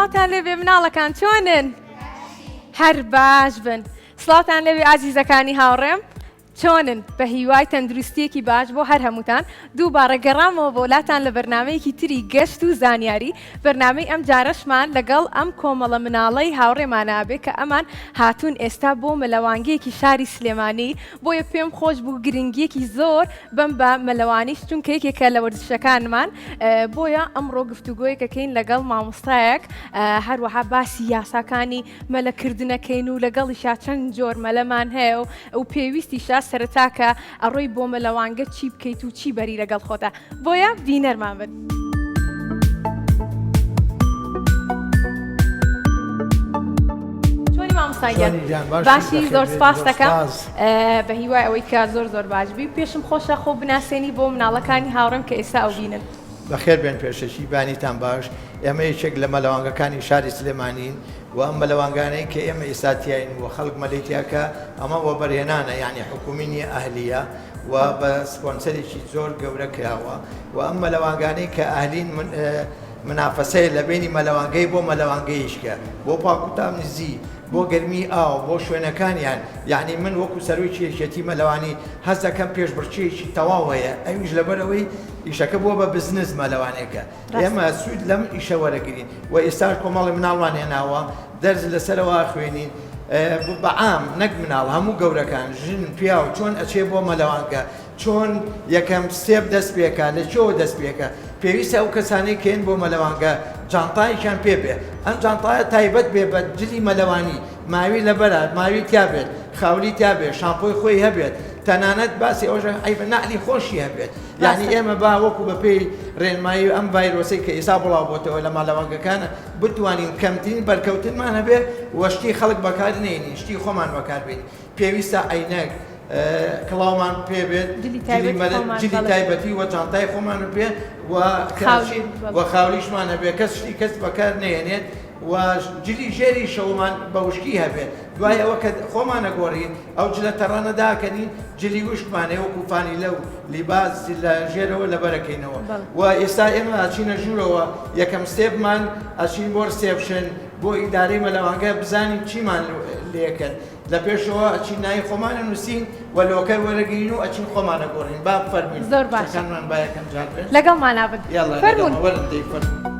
سڵاوتان لێبێ مناڵەکان چۆنن؟ هەر باش بن. سڵاوتان لێبێ ئازیزەکانی هاوڕێم چۆنن؟ بە هیوای تەندروستیەکی باش بۆ هەر هەمووتان دووباڕە گەڕامەوە بۆ لاتان لە بەرنامەیەکی تری گەشت و زانیاری بەرنامەی ئەم جارەشمان لەگەڵ ئەم کۆمەڵە مناڵەی هاوڕێمانە بێ کە ئەمان هاتوون ئێستا بۆ مەلەوانگەیەکی شاری سلێمانی بۆیە پێم خۆش بوو گرنگیەکی زۆر بەم بە مەلەوانیش چونکە یەکێکە لە وەرزشەکانمان بۆیە ئەمڕۆ گفتوگۆیەکەکەین لەگەڵ مامۆستایەک هەروەها باسی یاساکانی مەلەکردنەکەین و لەگەڵیشا چەند جۆر مەلەمان هەیە و و پێویستیشە سەرەتا کە ئەڕۆی بۆ مەلەوانگە چی بکەیت و چی بەری لەگەڵ خۆتە بۆیە بینەرمان بن. چۆنی مامۆستا گیان؟ چۆنی گیان باشی باشی بەخێر زۆر بێیت سپاس زۆر دەکەم سپاس. بە هیوای ئەوەی کە زۆر زۆر باش بی پێشم خۆشە خۆ بناسێنی بۆ مناڵەکانی هاوڕێم کە ئێستا ئەو بینن. بەخێر بێن پێشەکی بانیتان باش ئێمە یەکێک لە مەلەوانگەکانی شاری سلێمانین و ئەم مەلەوانگانەی کە ئێمە ئێستا تیاین و خەڵک مەلەی تیاکە ئەمە وەبەرهێنانە یعنی حکومی نییە ئەهلیە و بە سپۆنسەرێکی زۆر گەورە کراوە و ئەم مەلەوانگانەی کە ئەهلین منافەسەیە لە بینی مەلەوانگەی بۆ مەلەوانگەیشکە بۆ پاکوتامیزی بۆ گەرمی ئاو بۆ شوێنەکانیان یعنی من وەکو سەرۆکی یەکێتی مەلەوانی هەست دەکەم پێشبڕکێیەکی تەواو هەیە ئەویش لەبەرئەوەی ئیشەکە بووە بە بزنس مەلەوانێکە ئێمە سوود لەم ئیشە وەرەگرین و ئێستاش کۆمەڵی مناڵمان هێناوە دەرس لەسەرەوە خوێنین بەعام نەک مناڵ هەموو گەورەکان ژن پیاو چۆن ئەچێ بۆ مەلەوانگە چۆن یەکەم step دەست پێکا لە کوێوە دەست پێکا پێویستە ئەو کەسانەی کە یەن بۆ مەلەوانگە جانتایەکیان پێ بێ ئەم جانتایە تایبەت بێ بە جلی مەلەوانی ماوی لەبەرە ماوی تیا بێت خاولی تیا بێت شامپۆی خۆی هەبێت تەنانەت باسی ئەوەش عەیبە نەعلی خۆشی هەبێت یعنی ئێمە با وەکو بە پێی ڕێنمایی ئەم ڤایرۆسەی کە ئێستا بڵاو بۆتەوە لە مەلەوانگەکان بتوانین کەمترین بەرکەوتنمان هەبێ و شتی خەڵک بەکار نێنین شتی خۆمان بەکار بێنین پێویستە عەینەک کڵاومان پێ بێت جلی تایبەتی و جانتای خۆمان پێ و و خاولیشمان هەبێت کەس شتی کەس بەکار نێنێت و جلی ژێری شەومان بە وشکی هەبێت دوای ئەوە کە خۆمانە گۆڕین ئەو جلە تەڕانە داکەنین جلی وشکمان هەیە وەکو فانیلە و لیباس لە ژێرەوە لەبەرەکەینەوە و ئێستا ئێمە ئەچینە ژوورەوە یەکەم step مان ئەچین بۆ reception بۆ ئیدارەی مەلەوانگە بزانین چیمان لێکەن لە پێشەوە ئەچین ناوی خۆمان ئەنووسین و locker وەرەگرین و ئەچین خۆمان ئەگۆڕین با فەرمووین زۆر باشە قسەکانمان با یەکەم جار بێت لەگەڵمانا بن یاڵا فەرموون لەگەڵمان وەرن دەی فەرموون.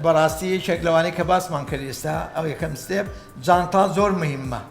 بەڕاستی یەکێک لەوانەی کە باسمان کرد ئێستا ئەو یەکەم step جانتا زۆر مهمە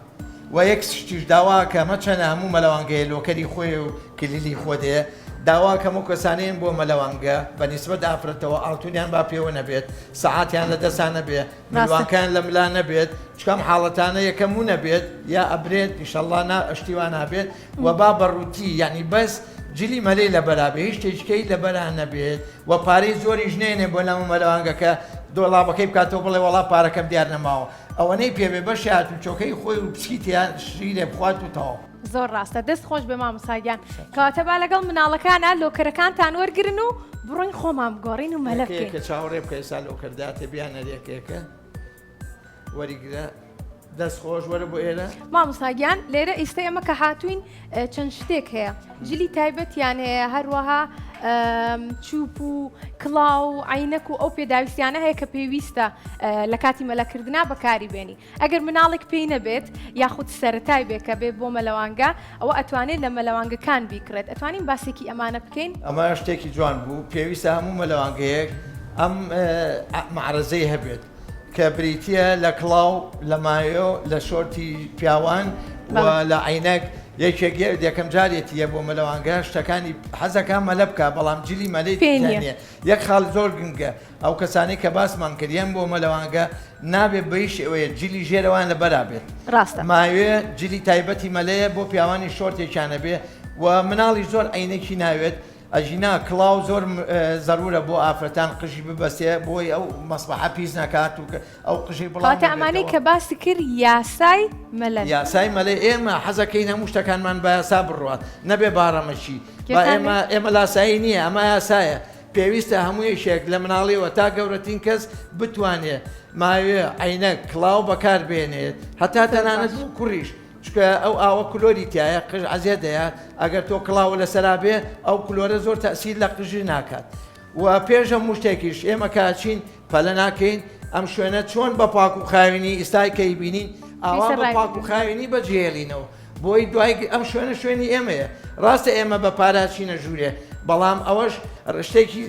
و یەک شتیش داوا کەمە چەنە هەموو مەلەوانگەیە locker ی خۆی و کلیلی خۆ دێ داوا کەم و کەسانەیەن بۆ مەلەوانگە بە نیسبەت ئافرەتەوە ئاڵتونیان با پێوە نەبێت سەعاتیان لە دەسا نەبێ ملوانکەیان لە ملا نەبێت چونکە ئەم حاڵەتانە یەکەم و نەبێت یا ئەبرێت ئیشەڵڵا نا شتی وا نابێت و با بە ڕووتی یعنی بەس جلی مەلەی لەبەرا بێ هیچ شتێکیکەی لەبەرا نەبێت و پارەی زۆریش نێنێ بۆ لەم مەلەوانگەکە دۆڵابەکەی بکاتەوە بڵێ وەڵا پارەکەم دیار نەماوە ئەوەنەی پێ بێ بەشی هاتوچۆکەی خۆی و پسکیتیان شیرێ بخوات و تەواو. زۆر ڕاستە دەست خۆش بێ مامۆستا گیان کەواتە با لەگەڵ مناڵەکانا locker ەکانتان وەرگرن و بڕۆین خۆمان بگۆڕین و مەلە بکەین. یەکە چاوەڕێ بکە ئێستا locker داتێ بیانەر یەکێکە وەریگرە دەست خۆش وەرە بۆ ئێرە. مامۆستا گیان لێرە ئیستا ئێمە کە هاتوین چەند شتێک هەیە جلی تایبەتیان هەیە هەروەها چوپ و کڵاو و عینەک و ئەو پێداویستیانە هەیە کە پێویستە لە کاتی مەلەکردنا بەکاری بێنی ئەگەر مناڵێک پێی نەبێت یاخود سەرەتای بێ کە بێ بۆ مەلەوانگە ئەوە ئەتوانێت لە مەلەوانگەکان بیکڕێت ئەتوانین باسێکی ئەمانە بکەین؟ ئەمە شتێکی جوان بوو پێویستە هەموو مەلەوانگەیەک ئەم مەعرەزەی هەبێت کە بریتییە لە کڵاو لە مایۆ لە شۆرتی پیاوان و لە عەینەک یەکێک یەکەم جارێتیە بۆ مەلەوانگە شتەکانی حەزەکە مەلە بکە بەڵام جلی مەلەی پێ نییە. نییە یەک خاڵ زۆر گرنگە ئەو کەسانەی کە باسمان کرد یەن بۆ مەلەوانگە نابێت بە هیچ شێوەیەک جلی ژێرەوان لەبەرا بێت ڕاستە. ماوێ جلی تایبەتی مەلەیە بۆ پیاوانی شۆرتێکیان هەبێ و مناڵیش زۆر عەینەکی ناوێت. ئەژینا کڵاو زۆر زەرورە بۆ ئافرەتان قژی ببەستێ بۆی ئەو مەسبەحە پیس نەکات و ئەو قژەی بڵاو کەواتە ئەمانەی نەبێتەوە. کە باست کرد یاسای مەلەن. یاسای مەلە ئێمە حەزەکەین هەموو شتەکانمان بە یاسا بڕوات نەبێ باڕەمەکی با گوێتان لێ. ئێمە ئێمە لاسایی نییە ئەمە یاسایە پێویستە هەموو یەکێک لە مناڵیەوە تا گەورەترین کەس بتوانێ ماوێ عەینەک کڵاو بەکار بێنێت هەتا زۆر تەنانەت باش. بۆ کوڕیش چونکە ئەو ئاوە کلۆری تیایە قژ عەزێت دەیات ئەگەر تۆ کڵاوە لەسەرا بێ ئەو کلۆرە زۆر تەئسیر لە قژی ناکات و پێش هەموو شتێکیش ئێمە کە ئەچین پەلە ناکەین ئەم شوێنە چۆن بە پاک و خاوێنی ئیستای کە ئەیبینین ئاوا پێویستە بە پاک و ڕایبگرین. خاوێنی بەجێهێڵینەوە بۆی دوای ئەم شوێنە شوێنی ئێمەیە ڕاستە ئێمە بە پارە ئەچینە ژوورێ بەڵام ئەوەش شتێکی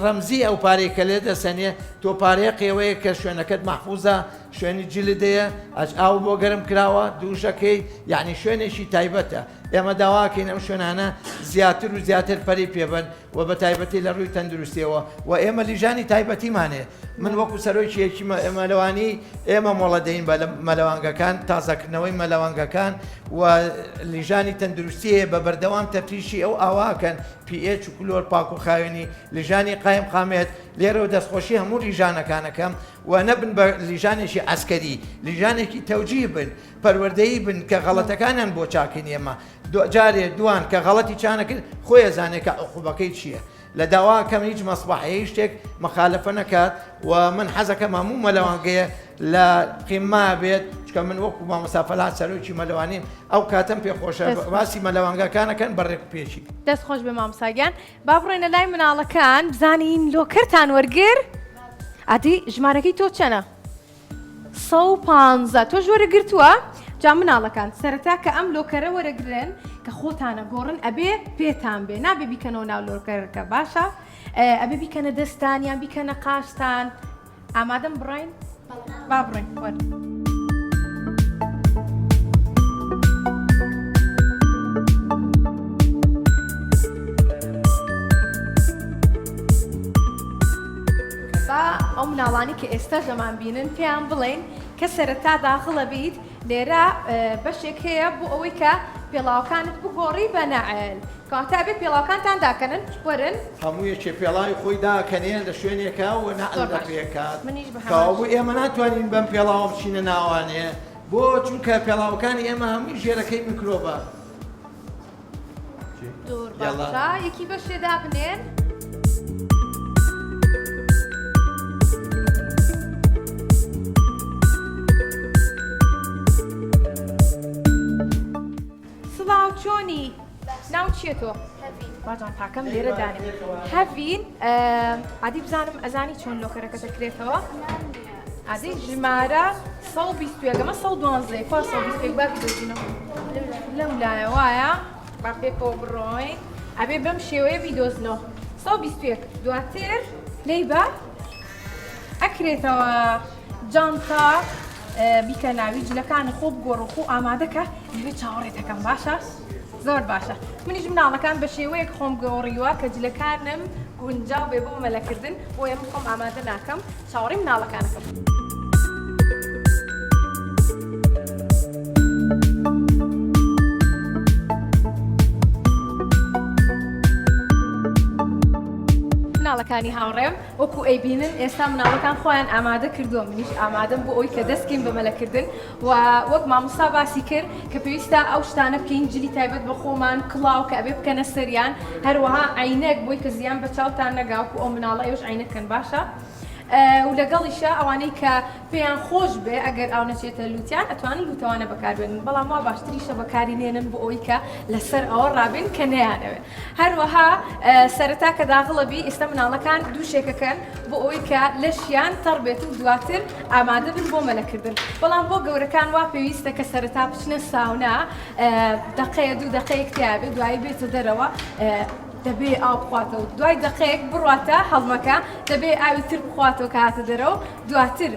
ڕەمزی ئەو پارەی کە لێ دەسەنێ تۆ پارەیە قێوەیە کە شوێنەکەت مەحفوزە شوێنی جلت هەیە ئەچ ئاو بۆ گەرم کراوە دووشەکەی یعنی شوێنێکی تایبەتە ئێمە داواکەین ئەم شوێنانە زیاتر و زیاتر پەری پێبن و بە تایبەتی لە ڕووی تەندروستیەوە و ئێمە لیژانی تایبەتیمان هەیە من وەکو سەرۆکی یەکی مەلەوانی ئێمە مۆڵە دەین بە مەلەوانگەکان تازەکردنەوەی مەلەوانگەکان و لیژانی تەندروستی هەیە بە بەردەوام تەفتیشی ئەو ئاواکەن pH و کلۆر پاک و خاوێنی لیژانی قایم قامێت لێرەوە دەستخۆشی هەموو لیژانەکانەکەم و نەبن بە لیژانێکی عەسکەری لیژانێکی تەوجیه بن پەروەردەیی بن کە غەڵەتەکانیان بۆ چاکین ئێمە جارێ دوان کە غەڵەتی چانە کرد خۆی ئەزانێ کە عقوبەکەی چییە لە داواکەم هیچ مەسبەحەیە هیچ شتێک مخالفە نەکات و من حەزەکەم هەموو مەلەوانگەیە لە قیمما بێت چکە من وەکو مامۆستا فەلاح سەرۆکی مەلەوانیم ئەو کاتەم پێ خۆشە باسی مەلەوانگەکانەکەن بە ڕێک و پێکی. دەست خۆش بێ مامۆستا گیان با بڕۆینە لای مناڵەکان بزانین لۆکەرتان وەرگر ئادی ژمارەکەی تۆ چەنە؟ 115 تۆش وەرەگرتووە؟ جا مناڵەکان سەرەتا کە ئەم لۆکەرە وەرەگرن کە خۆتانە گۆڕن ئەبێ پێتان بێ نابێ بیکەنەوە ناو لۆکەرەکە باشە ئەبێ بیکەنە دەستان یان بیکەنە قاچتان ئامادەم بڕۆین با بڕۆین وەرن. با ئەو مناڵانی کە ئێستاش دەمان بینن پێیان بڵێین کە سەرەتا داخڵە بیت لێرە بەشێک هەیە بۆ ئەوەی کە پێڵاوەکانت بگۆڕی بە نەعل کەواتە ئەبێ پێڵاوەکانتان داکەنن وەرن. هەموو یەکێ پێڵاوی خۆی داکەنێ لە شوێنێکا و نەعل زۆر باش دەپێکات منیش بە هەمان کەوابوو شێوە. ئێمە ناتوانین بەم پێڵاوە بچینە ناوانێ بۆ چونکە پێڵاوەکانی ئێمە هەمووی ژێرەکەی میکرۆبە. زۆر باشە یەکی بەشێ دابنێن. سڵاو چۆنی ناو چییە تۆ؟ باجان تاکەم لێرە دانێ هەڤین ئادی بزانم ئەزانی چۆن لۆکەرەکە دەکرێتەوە ئادی ژمارە 121 ئەمە 112 کوا 121 با بیدۆزینەوە لەم لایە وایە با پێکەوە بڕۆین ئەبێ بەم شێوەیە بیدۆزنەوە 121 دواتر لێی بە ئەکرێتەوە جانتا بیکە ناوی جلەکان خۆ بگۆڕ و خۆ ئامادەکە لەوێ چاوەڕێتەکەم باشە زۆر باشە منیش مناڵەکان بە شێوەیەک خۆم گۆڕیوە کە جلەکانم گونجاو بێ بۆ مەلەکردن بۆیە من خۆم ئامادە ناکەم چاوەڕێی مناڵەکانەکەم. مناڵەکانی هاوڕێم وەکو ئەیبینن ئێستا مناڵەکان خۆیان ئامادە کردووە منیش ئامادەم بۆ ئەوی کە دەستکەین بە مەلەکردن و وەک مامۆستا باسی کرد کە پێویستە ئەو شتانە بکەین جلی تایبەت بە خۆمان کڵاو کە ئەبێ بکەنە سەریان هەروەها عەینەک بۆی کە زیان بە چاوتان نەگا وەکو ئەو مناڵە ئێوەش عەینەک کەن باشە و لەگەڵیشا ئەوانەی کە پێیان خۆش بێ ئەگەر ئاو نەچێتە لوتیان ئەتوانن لوتەوانە بەکاربێنن بەڵام وا باشتریشە بەکاری نێنن بۆ ئەوەی کە لەسەر ئەوە ڕابێن کە نەیانەوێ هەروەها سەرەتا کە داغڵە بی ئێستا مناڵەکان دووشێکەکەن بۆ ئەوەی کە لەشیان تەڕ بێت و دواتر ئامادە بن بۆ مەلەکردن بەڵام بۆ گەورەکان وا پێویستە کە سەرەتا بچنە ساونا دەقەیە دوو دەقەیەک تیا بێت دوایی بێتە دەرەوە دەبێ ئاو بخواتەوە دوای دەقەیەک بڕواتە هەڵمەکە دەبێ ئاوی تر بخواتەوە کە هاتە دەرەوە دواتر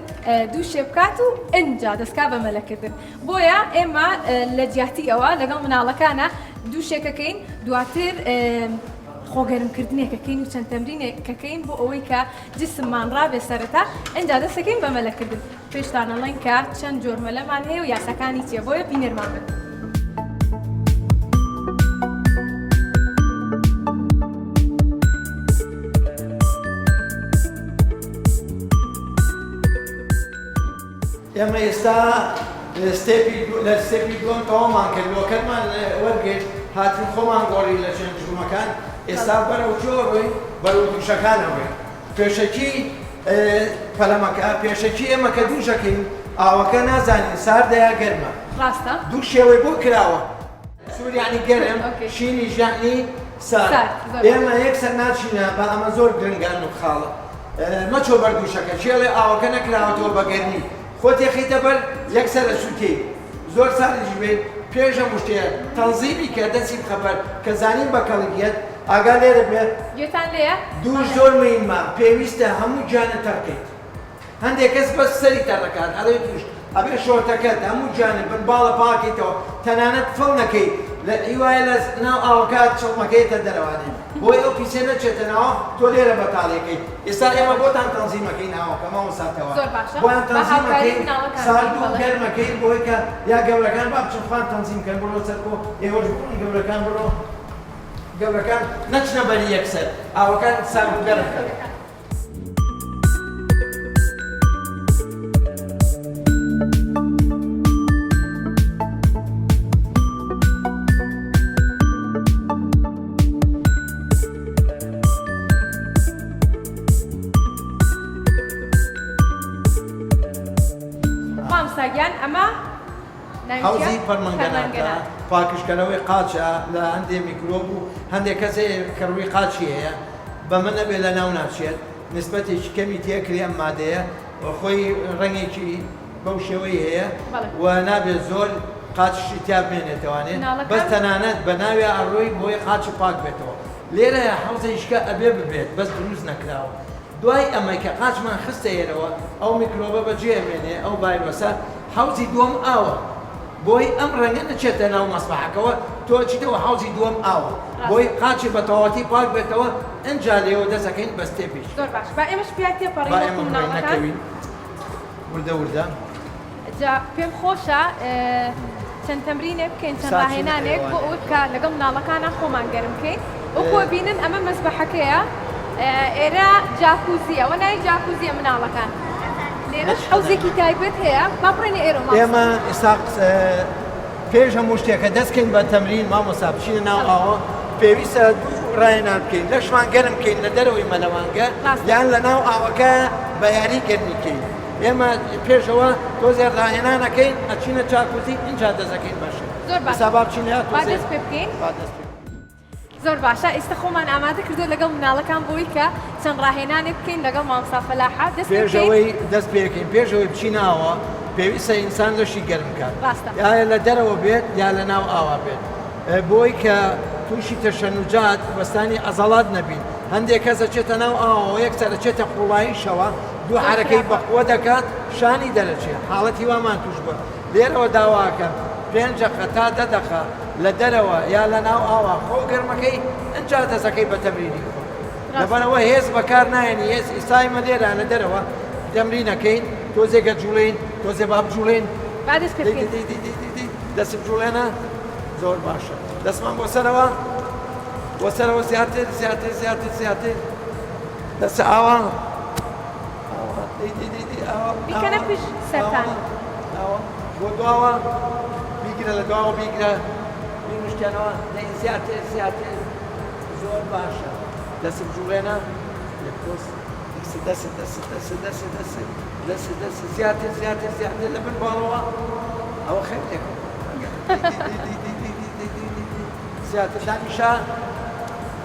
دووشێ بکات و ئنجا دەستکا بە مەلەکردن بۆیە ئێمە لە جیاتی ئەوە لەگەڵ مناڵەکانە دووشێکەکەین دواتر خۆگەرمکردنێکەکەین و چەند تەمرینێکەکەین بۆ ئەوەی کە جسممان ڕابێ سەرەتا ئنجا دەستەکەین بە مەلەکردن پێشتان ئەڵێن کە چەند جۆر مەلەمان هەیە و یاساکانی چیە بۆیە بینەرمان بن. ئێمە ئێستا step ی لە step ی دووەم تەواومان کرد، locker مان وەرگرت، هاتین خۆمان گۆڕی لە change room ەکان، ئێستا بەرەو کوێ ڕۆین؟ بەرەو دوشەکان ئەڕۆین. پێشەکی پەلەمەکە، پێشەکی ئێمە کە دوشەکەین ئاوەکە نازانین ساردە یا گەرمە. ڕاستە. دوو شێوەی بۆ کراوە. سوور یەعنی گەرم، شینیش یەعنی سارد. ئێمە یەکسەر ناچینە با ئەمە زۆر گرنگە ئەم خاڵە. مەچۆ بەر دوشەکە کێڵێ ئاوەکە نەکراوەتەوە بە گەرمی خۆت یەخەیتە بەر یەکسەر ئەسوتێی زۆر ساردیش بێت پێش هەموو شتێ تەنزیمی کە دەستی بخە بەر کە زانیم بە کەڵک یەت ئاگا لێرە بێ. گوێتان لێیە؟ دوش زۆر مهیمە پێویستە هەموو گیانت تەڕ کەیت هەندێک کەس بەس سەری تەڕ ئەکات ئەڵێ دوش ئەبێ شۆرتەکەت هەموو گیانت بن باڵە پاکەیتەوە تەنانەت فڵ نەکەی لە هیوایە لە ناو ئاوەکە چڵمەکە یەتە دەرەوانێ بۆی ئەو پیسە نەچێتە ناوە تۆ لێرە بەتاڵیەکەی ئێستا ئێمە بۆتان تەنزیمەکەین ئاوەکە مامۆستا تەوا زۆر باشە بۆیان بە هاوکاری تەنزیمەکەین مناڵەکان سارد بکەین و بەڵێ. گەرمەکەین بۆی کە یا گەورەکان با بچن خۆیان تەنزیم کەن بڕۆ سەر کۆ ئێوەش بڕۆن گەورەکان بڕۆ گەورەکان نەچنە بەری یەکسەر ئاوەکان سارد و گەرم کەن. مامۆستا گیان ئەمە ناوی چیە؟ حەوزی پەرمەنگەناتە، پاکژکەرەوەی قاچە لە هەندێ میکرۆب و هەندێک کەس هەیە کەڕووی قاچی هەیە بەمە نەبێ لەناو ناچێت نسبەتێکی کەمی تێکرێ ئەم مادەیە و خۆی ڕەنگێکی بەو شێوەی هەیە و نابێت زۆر قاچیشی تیا بمێنێتەوانێ بەس تەنانەت بە ناویا ئەڕۆی بۆی قاچی پاک بێتەوە لێرەیا حەوزێکیکە ئەبێ ببێت بەس دروست نەکراوە دوای ئەمەی کە قاچمان خستە ئێرەوە ئەو میکرۆبە بەجێ ئەمێنێ ئەو ڤایرۆسە حەوزی دووەم ئاوە بۆی ئەم ڕەنگە نەچێتە ناو مەسبەحەکەوە تۆ ئەچیتەوە حەوزی دووەم ئاوە بۆی قاچی بە تەواوەتی پاک بێتەوە ئنجا لێوە دەست ئەکەین بە step ێکی زۆر باش با ئێمەش پیا تێپەڕین با وەکو ئێمە بڕۆین مناڵەکان. نەکەوین وردە وردە. جا پێم خۆشە چەند تەمرینێک بکەین چەند ساچینە ڕاهێنانێک بۆ ئێوانێ. ئەوەی بکە لەگەڵ مناڵەکانا خۆمان گەرم بکەین وەکو ئەبینن ئەمە مەسبەحەکەیە ئێرە جاکوزیە ئەوە ناوی جاکوزیە مناڵەکان لێرەش حەوزێکی تایبەت هەیە با بڕۆینە ئێرە مامۆستا. ئێمە ئێستا پێش هەموو شتێکە دەست کەین بە تەمرین مامۆستا بچینە ناو ئاوە پێویستە دوو ڕاهێنان بکەین لەشمان گەرم بکەین لە دەرەوەی مەلەوانگە یان لە ناو ئاوەکە بە یاری گەرمی کەین ئێمە پێشەوە تۆزێ ڕاهێنان ئەکەین ئەچینە جاکوزی ئینجا دەست ئەکەین بە شت زۆر باشە ئێستا با بچینە با تۆزێ دەست پێ بکەین. با دەست پێ بکەین. زۆر باشە ئیستە خۆمان ئامادە کردوە لەگەڵ مناڵەکان بۆی کە چەند ڕاهێنانێک بکەین لەگەڵ مامۆستا فەلاحە دەست پێ پێش بکەین. ئەوەی دەست پێ بکەین پێش ئەوەی بچینە ئاوە پێویستە ئینسان لەشی گەرم کات ڕاستە. یا لە دەرەوە بێت یا لە ناو ئاوا بێت بۆی کە تووشی تەشەنوجات وەستانی عەزەڵات نەبین هەندێک کەس ئەچێتە ناو ئاوەوە یەکسەر ئەچێتە قوڵاییشەوە دوو زۆر حەرەکەی خراپە. بەقوە دەکات شانی دەرەچێ حاڵەتی وامان تووش بووە لێرەوە داواکەم پێنج دەقە تا دە دەقە لە دەرەوە یا لە ناو ئاوا خۆ گەرمەکەی ئنجا دەسەکەی بە تەمرینی خۆ لەبەرئەوە هێز بەکار نایەنی هێز ئیستا ئیمە لێرە لە دەرەوە تەمرینەکەین تۆزێ گە جوڵێین تۆزێ با بجوڵێین با دەست پێ بکەین. دەی دەی دەی دەی دەی دەست بجوڵێنە زۆر باشە دەستمان بۆ سەرەوە بۆ سەرەوە زیاتر زیاتر زیاتر زیاتر دەست ئاوا ئاوا دەی دەی دەی دەی ئاوا بیکەنە ئاوا پشت سەرتان. ئاوا ئاوا بۆ دواوە بیگرە لە دواوە بیگرە بینوشتێنەوە دەی زیاتر زیاتر زۆر باشە دەست بجوڵێنە یەک دۆست دەست دەست دەست دەست دەست دەست دەست دەست زیاتر زیاتر زیاتر لە بن باڵەوە ئەوە خێر لێکە زیاتر دانیشە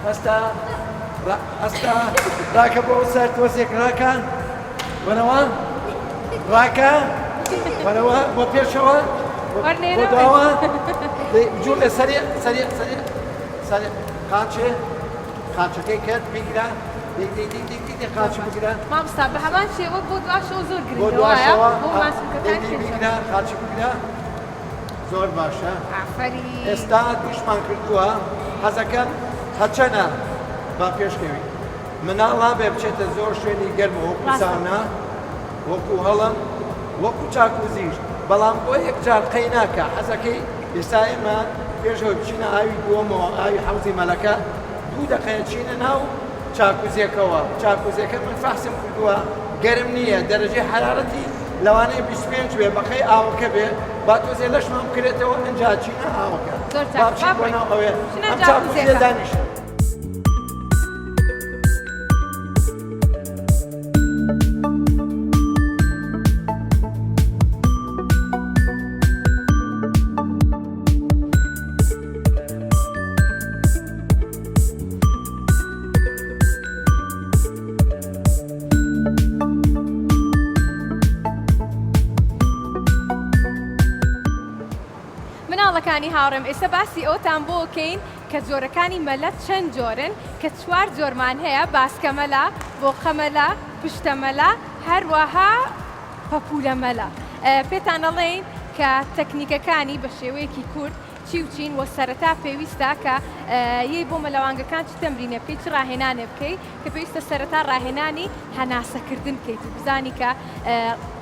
هەستە هەستە ڕاکە بۆ سەر تۆزێک ڕاکە وەرەوە ڕاکە وەرەوە بۆ پێشەوە بۆ دواوە جوڵێ سەریع سەریع سەریع سەریع قاچێ قاچەکەی کرد بیگرە قاچ بگرە مامۆستا بە هەمان شێوە بۆ دواشەوە زۆر بۆ گرنگە وایە دواشەوە بۆ ماسولکەکان کێشە بیگرە قاچی بگرە زۆر باشە ئافەرین ئێستا دوشمان کردووە حەزەکەم هەچەنە با پێشکەوی مناڵ نابێ بچێتە زۆر شوێنی گەرمە وەکو ساونا وەکو هەڵم وەکو جاکوزیش بەڵام بۆ یەک جار قەی ناکە حەزەکەی ئێستا ئێمە پێشەوە بچینە ئاوی دووەمەوە ئاوی حەوزی مەلەکە دوو دەقەیە چینە ناو جاکوزیەکەوە جاکوزیەکە من فەحسم کردووە گەرم نییە دەرەجەی حرارەتی لەوانەیە 25 بێ بەقەی ئاوەکە بێ با تۆزێ لەشمان بکرێتەوە ئەنجا چینە ئاوەکە. زۆر چاک. با بچین بۆ ناو ئەوێ. بچینە ئەم جاکوزیە جاکوزیەکە. دانیشن. مناڵەکانی هاوڕێم ئێستا باسی ئەوتان بۆ کەین کە جۆرەکانی مەلە چەند جۆرن کە چوار جۆرمان هەیە باسکە مەلە، بۆقە مەلە، پشتە مەلە، هەروەها پەپوولە مەلە. پێتان ئەڵێین کە تەکنیکەکانی بە شێوەیەکی کورت چی و چین وە سەرەتا پێویستە کە یەی بۆ مەلەوانگەکان چ تەمرینێ بکەی چ ڕاهێنانێ بکەی کە پێویستە سەرەتا ڕاهێنانی هەناسەکردن بکەیت و بزانی کە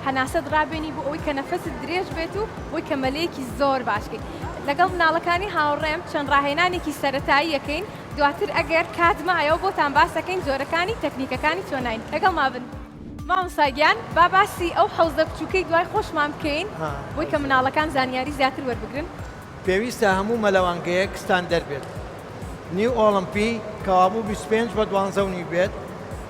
هەناسەت ڕابێنی بۆ ئەوەی کە نەفەست درێژ بێت و بۆی کە مەلەیەکی زۆر باش بکەیت. لەگەڵ مناڵەکانی هاوڕێم چەند ڕاهێنانێکی سەرەتایی ئەکەین دواتر ئەگەر کات مایەوە بۆتان باس ئەکەین جۆرەکانی تەکنیکەکانی چۆنین لەگەڵما بن. مامۆستا گیان با باسی ئەو حەوزە بچوکەی دوای خۆشمان بکەین بۆی کە مناڵەکان زانیاری زیاتر وەربگرن. پێویستە هەموو مەلەوانگەیەک ستاندەر بێت نیو ئۆڵمپی کەوابوو 25 بە دوانزە و نیو بێت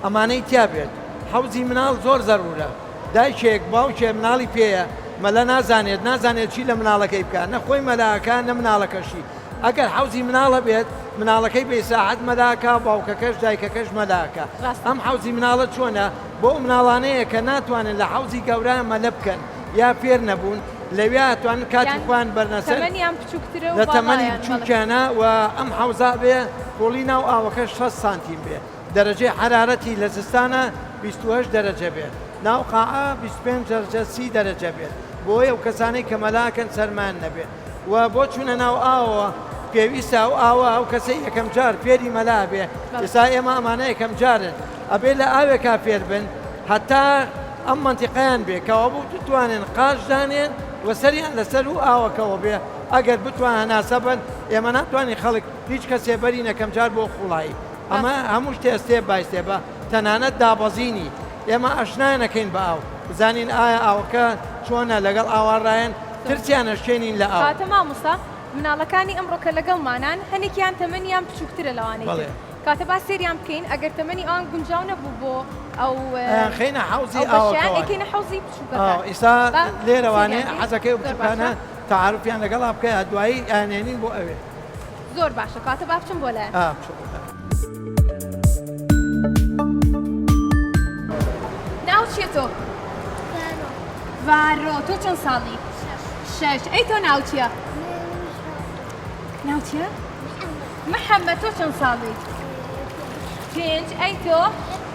ئەمانەی تیا بێت حەوزی مناڵ زۆر زەرورە دایکێک باوکێ مناڵی پێیە مەلە نازانێت نازانێت چی لە مناڵەکەی بکا نە خۆی مەلە ئەکا نە مناڵەکەشی ئەگەر حەوزی مناڵ هەبێت مناڵەکەی بە ئیسراحەت مەلا ئەکا باوکەکەش دایکەکەش مەلا ئەکا ڕاستە. ئەم حەوزی مناڵە چۆنە بۆ ئەو مناڵانەیە کە ناتوانن لە حەوزی گەورە مەلە بکەن یا فێر نەبوون لەویا ئەتوانن کاتی یان خۆیان بەرنە سەر تەمەنیان بچووکترە و لە تەمەنی باڵایان بەڵێ. بچووکیانە و ئەم حەوزە ئەبێ قوڵی ناو ئاوەکە 60 سانتیم بێ دەرەجەی حەرارەتی لە زستانە 28 دەرەجە بێت ناو قاعە 25 دەرەجە 30 دەرەجە بێت بۆیە ئەو کەسانەی کە مەلا ئەکەن سەرمایان نەبێ و بۆ چوونە ناو ئاوەوە پێویستە ئەو ئاوە ئەو کەسەی یەکەم جار فێری مەلا ئەبێ ئێستا ئێمە ئەمانە یەکەم جارن ئەبێ لە ئاوێکا فێر بن هەتا ئەم مەنتیقەیان بێ کەوابوو بتوانن قاچ دانێن و سەریان لەسەر و ئاوەکەوە بێ ئەگەر بتوان هەناسە بن ئێمە ناتوانین خەڵک هیچ کەسێ بەرین یەکەم جار بۆ قوڵایی ئەمە هەموو شتێ step by step ە تەنانەت دابەزینی ئێمە ئاشنایان ئەکەین بە ئاو بزانین ئایا ئاوەکە چۆنە لەگەڵ ئاوا ڕایەن ترسیان ئەشکێنین لە ئاو. کەواتە مامۆستا مناڵەکانی ئەمڕۆ کە لەگەڵمانان هەنێکیان تەمەنیان بچووکترە لەوانەی تر بەڵێ. کەواتە با سەیریان بکەین ئەگەر تەمەنی ئەوان گونجاو نەبوو بۆ ئەو ئەیانخەینە حەوزی ئەو بەشەیان ئاوەکەوە. ئەیکەینە حەوزی بچووکەکان. ئا ئیستا با لێرەوانێ سەیریان بکەین. حەزەکەی ئەو زۆر باشە. بچووکانە تەعاروفیان لەگەڵا بکە دوایی ئەیانهێنین بۆ ئەوێ. زۆر باشە کەواتە با بچم بۆ لایان. ئا بچۆ بۆ لایان. ناو چیە تۆ؟ ڤارۆ. ڤارۆ تۆ چەند ساڵی؟ شەش. ئەی تۆ ناو چیە؟ ناو چیە؟ محەممەد. تۆ چەند ساڵی؟ پێنج. ئەی تۆ؟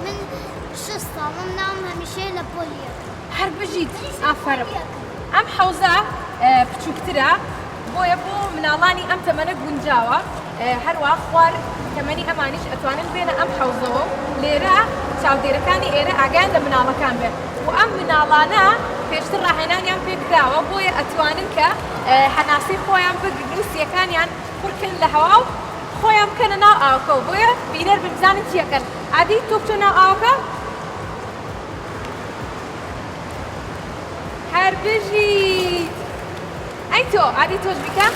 من شەش ساڵم ناوم هەمیشەیە لە پۆلی یەکەم. هەر بژیت ئافەرم. ئەم حەوزە بچووکترە بۆیە بۆ مناڵانی ئەم تەمەنە گونجاوە هەروا خوار تەمەنی ئەمانیش ئەتوانن بێنە ئەم حەوزەوە و لێرە چاودێرەکانی ئێرە ئاگایان لە مناڵەکان بێت و ئەم مناڵانە پێشتر ڕاهێنانیان پێکراوە بۆیە ئەتوانن کە هەناسەی خۆیان بگرن و سیەکانیان پڕکەن لە هەوا و خۆیان بکەنە ناو ئاوەکەوە بۆیە بینەر بن بزانن چیەکەن ئادی تۆ بچۆ ناو ئاوەکە هەر بژیت ئەی تۆ ئادی تۆش بیکە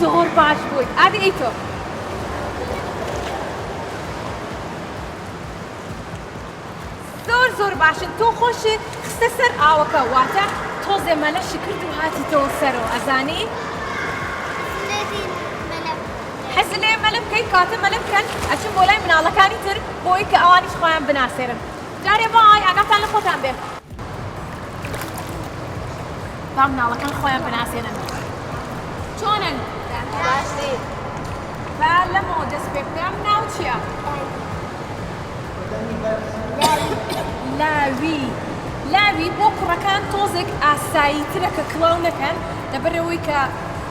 زۆر باش بوویت ئادی ئەی تۆ زۆر زۆر باشن تۆ خۆشت خستە سەر ئاوەکە واتە تۆزێ مەلەشی کرد و هاتیتەوە سەرەوە ئەزانی حەز لێ مەلە بکەی کاتە مەلە بکەن ئەچم بۆ لای مناڵەکانی تر بۆ ئەوەی کە ئەوانیش خۆیان بناسێنن جارێ بای ئاگاتان لە خۆتان بێ با مناڵەکان خۆیان بناسێنن چۆنن با لەمەوە دەست پێ بکەم ناو چییە؟ لاوی لاوی بۆ کوڕەکان تۆزێک ئاساییترە کە کڵاو نەکەن لەبەرئەوەی کە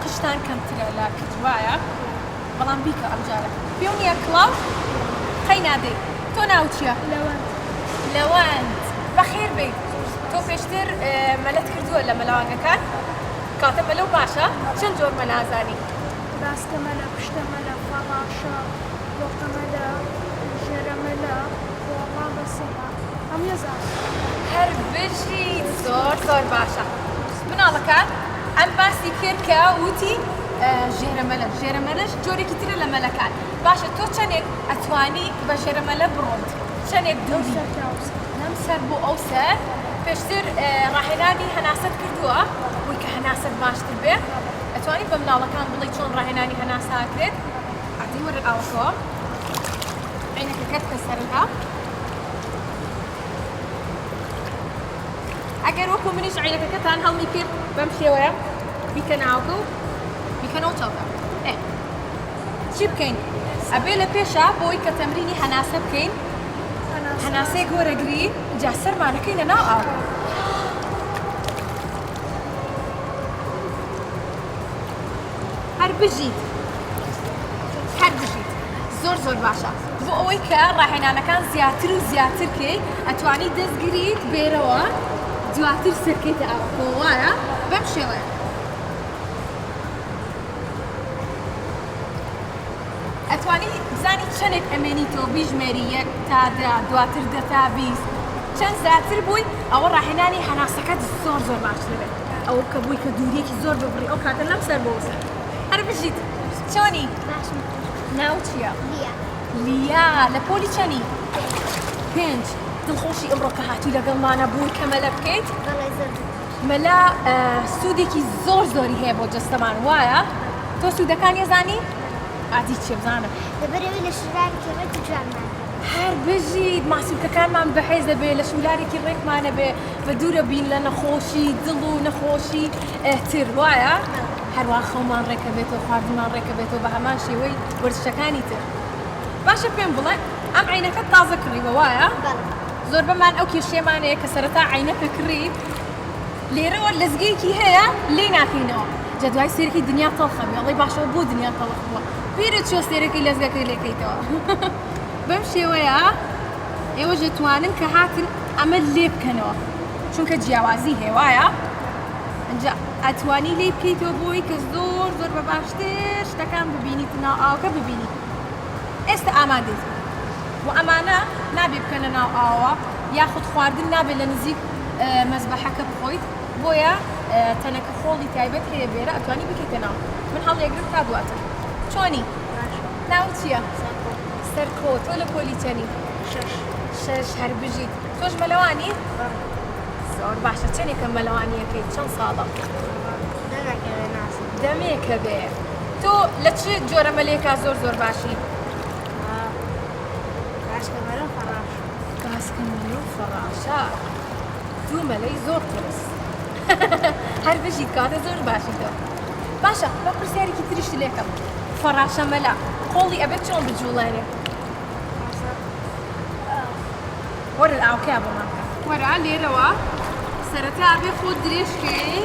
قژتان کەمترە لە کچ وایە بەڵام بیکە ئەمجارە پێو نییە کڵاو قەی نادەی تۆ ناوت چییە؟ لەوەند. لەوەند بەخێر بێیت تۆ پێشتر مەلەت کردووە لە مەلەوانگەکان کاتە مەلە و باشە چەند جۆر مەلە ئەزانی؟ راستە مەلە، پشتە مەلە، فەڕاشە، بۆقە مەلە، ژێرە مەلە، بۆڵە. بەسەرا هەموو ئەزانم. هەر بژیت زۆر زۆر باشە مناڵەکان ئەم باسی کرد کە وتی ژێرە مەلە ژێرە مەلەش جۆرێکی ترە لە مەلەکان باشە تۆ چەندێک ئەتوانی بە ژێرە مەلە بڕۆیت چەندێک دووری لەم سەر بۆ ئەو سەر پێشتر ڕاهێنانی هەناسەت کردووە بۆی کە هەناسەت باشتر بێ ئەتوانی بە مناڵەکان بڵێی چۆن ڕاهێنانی هەناسە ئەکرێت ئەدی وەرە ئاوەکەوە عینەکەکەت بکە سەرەتا ئەگەر وەکو منیش عینەکەکەتان هەڵمی کرد بەم شێوەیە بیکە ناوەکە و بیکەنەوە چاوتان ئێ چی بکەین ئەبێ لە پێشا بۆی کە تەمرینی هەناسە بکەین هەناسەیەک وەرەگری جا سەرمانەکەینە ناو ئاو هەر بژیت هەر بژیت زۆر زۆر باشە بۆ ئەوەی کە ڕاهێنانەکان زیاتر و زیاتر کەی ئەتوانی دەستگریت بێرەوە دواتر سەرکەیتە ئاوەکەوە وایە بەم شێوەیە ئەتوانی بزانی چەنێک ئەمێنیتەوە بیژمێری یەک تا دە دواتر دە تا 20 چەند زیاتر بووی ئەوە ڕاهێنانی هەناسەکەت زۆر زۆر باشتر دەبێت ئەوە کە بووی کە دووریەکی زۆر ببڕی ئەو کاتە لەم سەر بۆ سەر هەر بژیت چۆنی باشم ناو چییە؟ لیا لیا لە پۆلی چەنی؟ پێنج دڵخۆشی ئەمڕۆ کە هاتووی لەگەڵمانە بووی کە مەلە بکەیت؟ بەڵێ زۆر مەلا سوودێکی زۆر زۆری هەیە بۆ جەستەمان وایە؟ تۆ سوودەکانی ئەزانی؟ ئادی چیە بزانم. لەبەرئەوەی لە شولارێکی ڕێک و جوانمان هەبێ. هەر بژیت ماسولکەکانمان بەهێز دەبێ لە شولارێکی ڕێکمان ئەبێ بە دوورە بین لە نەخۆشی دڵ و نەخۆشی تر وایە؟ هەروا خەومان ڕێکەبێتەوە خواردنمان ڕێکەبێتەوە بە هەمان شێوەی وەرزشەکانی تر. باشە پێم بڵێ ئەم عەینەکەت تازە کڕیوە وایە؟ بەڵێ. زۆربەمان ئەو کێشەیەمان هەیە کە سەرەتا عەینەکە کڕی لێرەوە لەزگەیەکی هەیە لێی ناکەینەوە جا دوای سێرەکەی دنیا تەڵخە بێ ئەڵێی باشە بۆ دنیا تەڵخ بووە بیرت چووە سێرەکەی لەزگەکەی لێکەیتەوە بەم شێوەیە ئێوەش دەتوانن کە هاتن ئەمە لێ بکەنەوە چونکە جیاوازی هەیە وایە ئەنجا ئەتوانی لێی بکەیتەوە بۆی کە زۆر زۆر بە باشتر شتەکان ببینیت ناو ئاوەکە ببینیت ئێستا ئامادەیت و ئەمانە نابێ بکەنە ناو ئاوە یاخود خواردن نابێت لە نزیک مەزبەحەکە بخۆیت بۆیە تەنەکە خۆڵی تایبەت هەیە بێرە ئەتوانی بکەیتە ناو من هەڵیەگرم تا دواتر چۆنی ناوت چییە؟ سەرکۆ تۆ لە پۆلی چەنی؟ شەش هەر بژیت تۆش مەلەوانی؟ زۆر باشە چەنێکە مەلەوانیەکەی چەند ساڵە؟ دەمێکە بێ تۆ لە چ جۆرە مەلێکا زۆر زۆر باشی؟ باسکە مەلە و فەڕاشە. باسکە مەلە و فەڕاشە دوو مەلەی زۆر قورس هەر بژیت کاتە زۆر باشی تۆ باشە بە پرسیارێکی تریشت لێکەم فەڕاشە مەلە قۆڵی ئەبێت چۆن بجوڵێنێ وەرە ئاوکەیا بۆمان بکە وەرە لێرەوە سەرەتا ئەبێ خۆت درێژکەی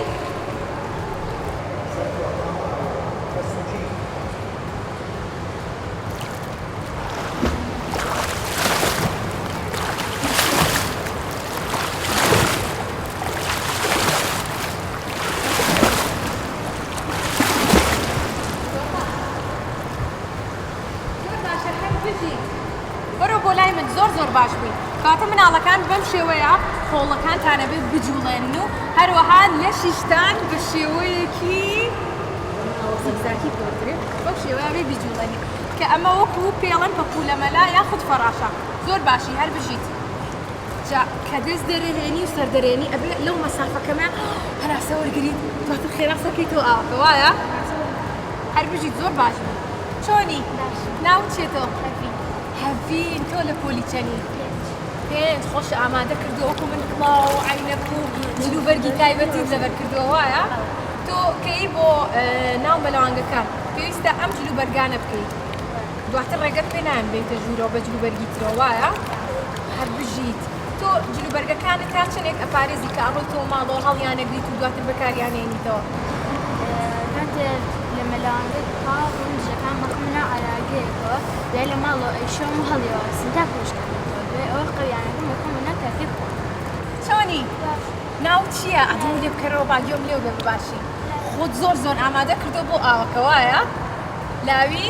زۆر باشە هەر بژیت. وەرە بۆ لای من زۆر زۆر باش بووی. کەواتە مناڵەکان بەم شێوەیە قۆڵەکانتان ئەبێت بجوڵێنن و هەروەها لەشیشتان بە شێوەیەکی زیگزاکی پێوترێ بەو شێوەیە ئەبێ بیجوڵێنی کە ئەمە وەکو پێڵێن پەپوولە مەلا یاخود فەڕاشە زۆر باشی هەر بژیت. جا کە دەست دەرەهێنی و سەر دەرێنی ئەبێ لەو مەسافە کەمە هەناسە وەرگریت دواتر خێرا سەرکەیتەوە ئاوەکە وایە؟ هەر بژیت زۆر باش بوو. چۆنی؟ ناوت چیە تۆ؟ هەڤین تۆ لە پۆلی چەنی؟ پێنج خۆش ئامادە کردووە وەکو من کڵاو و عەینەک و جلوبەرگی تایبەتیت لەبەر کردووە وایە؟ تۆ کەی بۆ ناو مەلەوانگەکان پێویستە ئەم جلوبەرگانە بکەیت دواتر ڕێگەت پێ نایەن بێیتە ژوورەوە بە جلوبەرگی ترەوە وایە؟ هەر بژیت تۆ جلوبەرگەکانت تا چەندێک ئەپارێزی کە ئەڕۆیتەوە ماڵەوە هەڵیانەگریت و دواتر بەکاریانێنیتەوە؟ کاتێ لە مەلەوانگە تەواو بووم جلەکان بەخەمە ناو عەراگەیەکەوە دوای لە ماڵەوە ئەیشۆم و هەڵیەواسم تا پۆشکانێتەوە دوای ئەوە قەویانەکەم ئەخەمە ناو تاکەی خۆم. چۆنی؟ ناوت چییە؟ ئەدوو لێ بکەرەوە با گوێم لێو بێ بەباشی. خۆت زۆر زۆر ئامادە کردووە بۆ ئاوەکە وایە؟ لاوی؟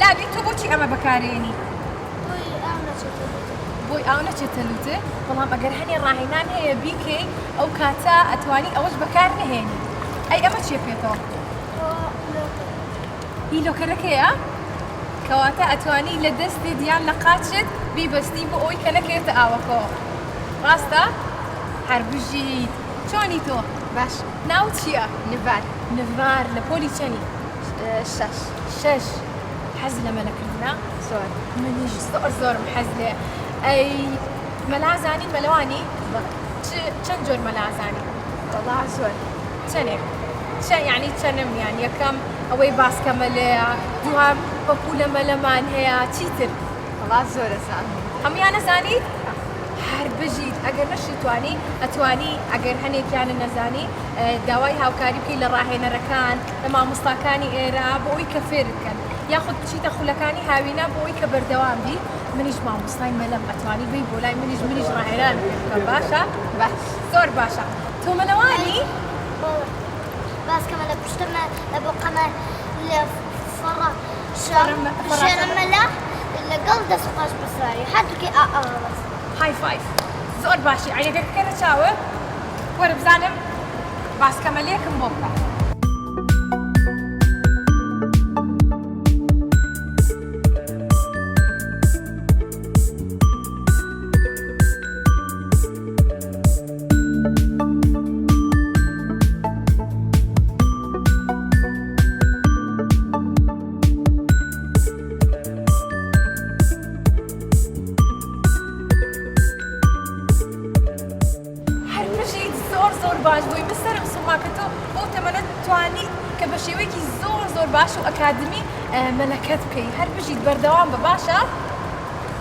لاوی تۆ بۆچی ئەمە بەکارێنی؟ بۆی ئاو نەچێتە دەم. بۆی ئاو نەچێتە لوتت، بەڵام ئەگەر هەنێ ڕاهێنان هەیە بیکەی ئەو کاتە ئەتوانی ئەوەش بەکار نەهێنی. ئەی ئەمە چیە پێتەوە؟ هی لۆکەرەکەیە؟ کەواتە ئەتوانی لە دەستت یان لە قاچت بیبەستی بۆ ئەوەی کە نەکەوێتە ئاوەکەوە. ڕاستە؟ هەر بژیت. چۆنی تۆ؟ باشم. ناوت چییە؟ نڤار. نڤار، لە پۆلی چەنی؟ شەش. شەش. حەز لە مەلەکردنە؟ زۆر. منیش زۆر زۆرم حەز لێیە. ئەی مەلا ئەزانی؟ مەلەوانی؟ بەڵێ. چ چەند جۆر مەلا ئەزانی؟ وەڵا زۆر. چەنێک؟ چە یانی چەنم یان یەکەم ئەوەی باسکە مەلەیە، دووهەم پەپوولە مەلەمان هەیە، چیتر؟ وەڵا زۆر ئەزانم. هەموویان ئەزانیت؟ هەر بژیت. ئەگەر نەشتوانی ئەتوانی ئەگەر هەنێکیانت نەزانی داوای هاوکاری بکەی لە ڕاهێنەرەکان، لە مامۆستاکانی ئێرە بۆ ئەوەی کە فێرت کەن، یاخود بچیتە خولەکانی هاوینە بۆ ئەوەی کە بەردەوام بی. منیش مامۆستای مەلەم ئەتوانی بێی بۆ لای منیش منیش ڕاهێنانت پێ بکەم. باشە؟ باش. زۆر باشە. تۆ مەلەوانی؟ بەڵێ. باسکە مەلە پشتە مە لە بۆقە مە لە فەڕە شە شێرە مەلە لەگەڵ دەست قاچ بەسواری هەردووکی ئا ئا بەس. های فایف. زۆر باشی عەینەکە بکەرە چاوت وەرە بزانم باسکە مەلێکم بۆ بکە. هەر بژیت زۆر زۆر باش بووی من سەرم سوڕما کە تۆ بەو تەمەنە توانیت کە بە شێوەیەکی زۆر زۆر باش و ئەکادمی مەلەکەت بکەی هەر بژیت بەردەوام بە باشە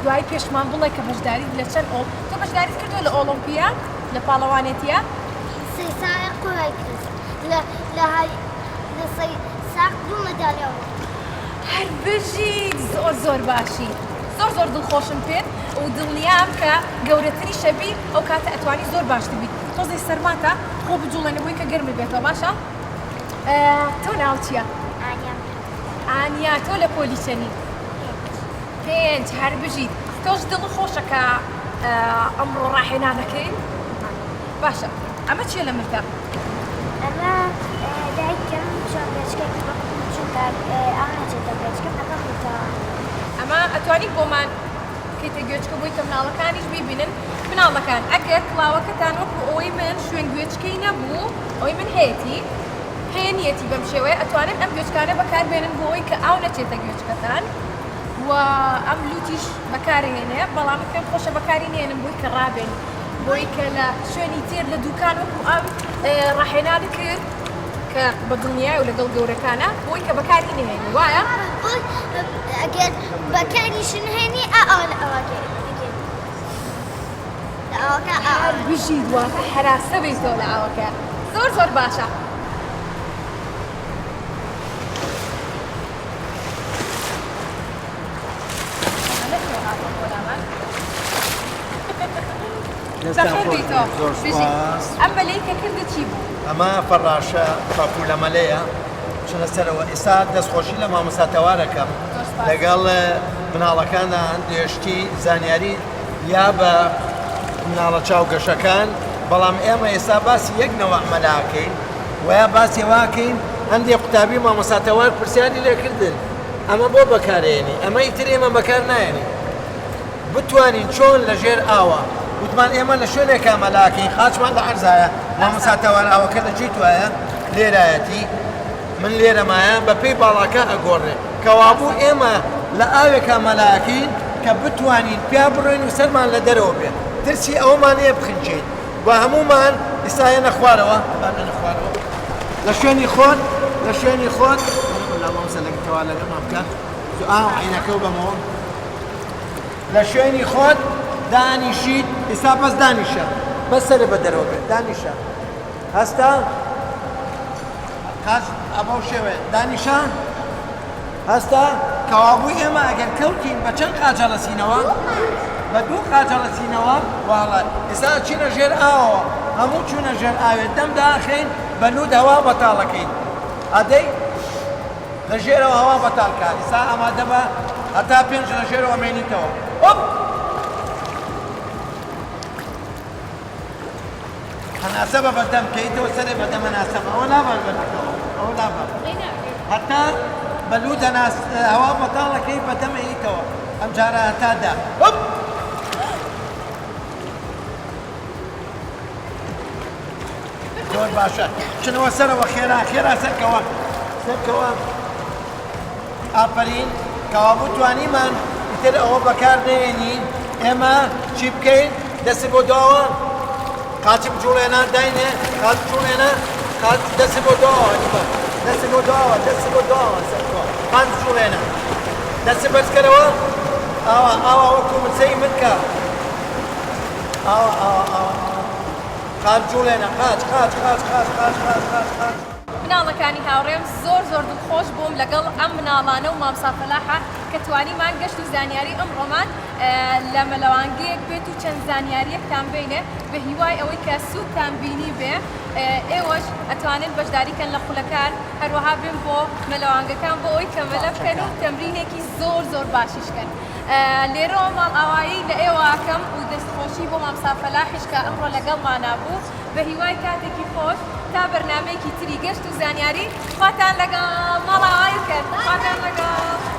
دوای پێشمان بڵێ کە بەشداریت لە چەند ئۆڵ تۆ بەشداریت کردووە لە ئۆڵۆمپیا لە پاڵەوانێتیە؟ سێ ساق قوای کرد لە لە های لە سێ ساق دوو مەدالیا وەرگرت. هەر بژیت زۆر زۆر باشی زۆر زۆر دڵخۆشم پێت و دڵنیام کە گەورەتریشە بی ئەو کاتە ئەتوانی زۆر باشتر بیت تۆزێ سەرماتە خۆ بجوڵێنە بۆی کە گەرمت بێتەوە باشە تۆ ناوت چیە؟ ئانیا. ئانیا تۆ لە پۆلی چەنی؟ پێنج هەر بژیت تۆش دڵت خۆشە کە ئەمڕۆ ڕاهێنانەکەین باشە ئەمە چیە لە ملتا؟ ئەمە دایکم چۆن بێچکێکی بۆ کردم چونکە ئاو ناچێتە بێچکەم ئەمە قوتەوە. ئەمە ئەتوانی بۆمان بکەیتە گوێچکە بۆی کە مناڵەکانیش بیبینن مناڵەکان ئەگەر کڵاوەکەتان وەکو ئەوەی من شوێن گوێچکەی نەبوو ئەوەی من هەیەتی هەیە نیەتی بەم شێوەیە ئەتوانن ئەم گوێچکانە بەکاربێنن بۆ ئەوەی کە ئاو نەچێتە گوێچکەتان و ئەم لوتیش بەکارهێنێ بەڵام من پێم خۆشە بەکاری نێنم بۆی کە ڕابێن بۆی کە لە شوێنی تر لە دوکان وەکو ئەم ڕاهێنان کرد کە بە دڵنیای و لەگەڵ گەورەکانە بۆی کە بەکاری نهێنی وایە؟ ئەگەر بەکاریشن هێنی ئا لە ئەوەکە لە ئاوەکە هەر بژیت واتە حەراسە بیتەوە لە ئاوەکە زۆر زۆر باشە. ئەم مەلەی کە کردت چی بوو؟ ئەمە فەڕاشە پەپوولە مەلەیە چنە سەرەوە ئێستا دەستخۆشی لە مامۆستا تەوارەکەم لەگەڵ مناڵەکاندا هەندێشتی زانیاری یا بە مناڵە چاوگەشەکان بەڵام ئێمە ئێستا باسی یەک نەوە مەلاکەین ویا باسی واکەین هەندێک قوتابی مامۆستا تەوار پرسیاری لێکردن ئەمە بۆ بەکارێنی ئەمە ئیتر ئێمە بەکار نایەنی بتوانین چۆن لە ژێر ئاوە وتمان ئێمە لە شوێنێکا مەلاکەین خاچمان لە عەرزایە مامۆستا تەوار ئاوەکە لە جێی توایە لێرایەتی من لێرەمایە بە پێی باڵاکە ئەگۆڕێ کەوابوو ئێمە لە ئاوێکا مەلاکەین کە بتوانین پیا بڕۆین و سەرمان لە دەرەوە بێ ترسی ئەوەمان هەیە بخنکێین و هەموومان ئیستا یەنە خوارەوە با بێنە خوارەوە لە شوێنی خۆت لە شوێنی خۆت لا مامۆستا لەگەڵ تەوار لەگەڵمان بکە ئا عینەکە و بەمەوە لە شوێنی خۆت دانیشیت ئیستا بەس دانیشە بەس سەرت بە دەرەوە بێت دانیشە هەستە قاچ ئەبەو شێوەیە دانیشە هەستە کەوابوو ئێمە ئەگەر کەوتین بە چەند قاچ هەڵەسینەوە بە دوو قاچ هەڵەسینەوە واڵە ئێستا چینە ژێر ئاوەوە هەموو چوونە ژێر ئاوێ دەم داخین بە لوت هەوا بەتاڵەکەین ئەدەی لە ژێرەوە هەوا بەتاڵ کە ئیستا ئامادە بە هەتا پێنج لە ژێرەوە مێنیتەوە ئۆپ. هەناسە بە بەدەم کەیتەوە سەرێ بەدەم هەناسە بە ئەوە لابە بەردەکەوە ئەوە لابە هەتا بە لووت هەناس هەوا بەتاڵەکەی بەدەم ئەیتەوە ئەم جارە هەتا دە هوپ. زۆر باشە چنەوە سەرەوە خێرا خێرا سەرکەوە سەرکەوە ئافەرین کەوابوو توانیمان ئیتر ئەوە بەکار نەیەنین ئێمە چی بکەین دەست بۆ دواوە قاچ بجوڵێنە داینێ قاچ بجوڵێنە قاچ دەست بۆ دواوە هەنیفە دەست بۆ دواوە دەست بۆ دواوە سەرکەوە قاچ بجوڵێنە دەست بەرزکەرەوە ئاوا ئاوا وەکو مچەی من کە ئاوا ئاوا ئاوا قاچ جوڵێنە قاچ قاچ قاچ قاچ قاچ قاچ قاچ قاچ. مناڵەکانی هاوڕێم زۆر زۆر دڵخۆش بووم لەگەڵ ئەم مناڵانە و مامسا فەلاحە کە توانیمان گەشت و زانیاری ئەمڕۆمان لە مەلەوانگەیەک بێت و چەند زانیاریەکتان بینێ بە هیوای ئەوەی کە سوودتان بینی بێ ئێوەش ئەتوانن بەشداری کەن لە خولەکان هەروەها بێن بۆ مەلەوانگەکان بۆ ئەوەی کە مەلە بکەن و تەمرینێکی زۆر زۆر باشیش کەن. لێرەوە ماڵئاوایی لە ئێوە ئەکەم و دەستخۆشی بۆ مامسا فەلاحیش کە ئەمڕۆ لەگەڵمانا بوو بە هیوای کاتێکی خۆش تا بەرنامەیەکی تری گەشت و زانیاری خواتان لەگەڵ ماڵئاوایی بکەن خواتان لەگەڵ.